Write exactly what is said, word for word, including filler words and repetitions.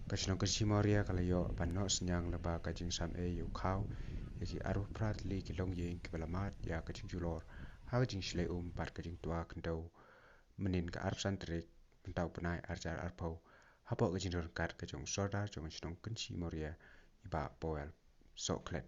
Ka shnong Kynshi Mawria ka la ïoh ban noh synñiang lyngba ka jingsam ei ïa u khaw ïa ki arphew phra tylli ki longïing kiba la mad ïa ka jingjulor ha ka jingshlei um bad ka jingtwa khyndew mynhynnin ka arphew san tarik mynta u bnai ar hajar arphew hapoh ka jingdon ryngkat ka jong u Sordar jong ka shnong Kynshi Mawria, i Bah Powell Sohkhlet.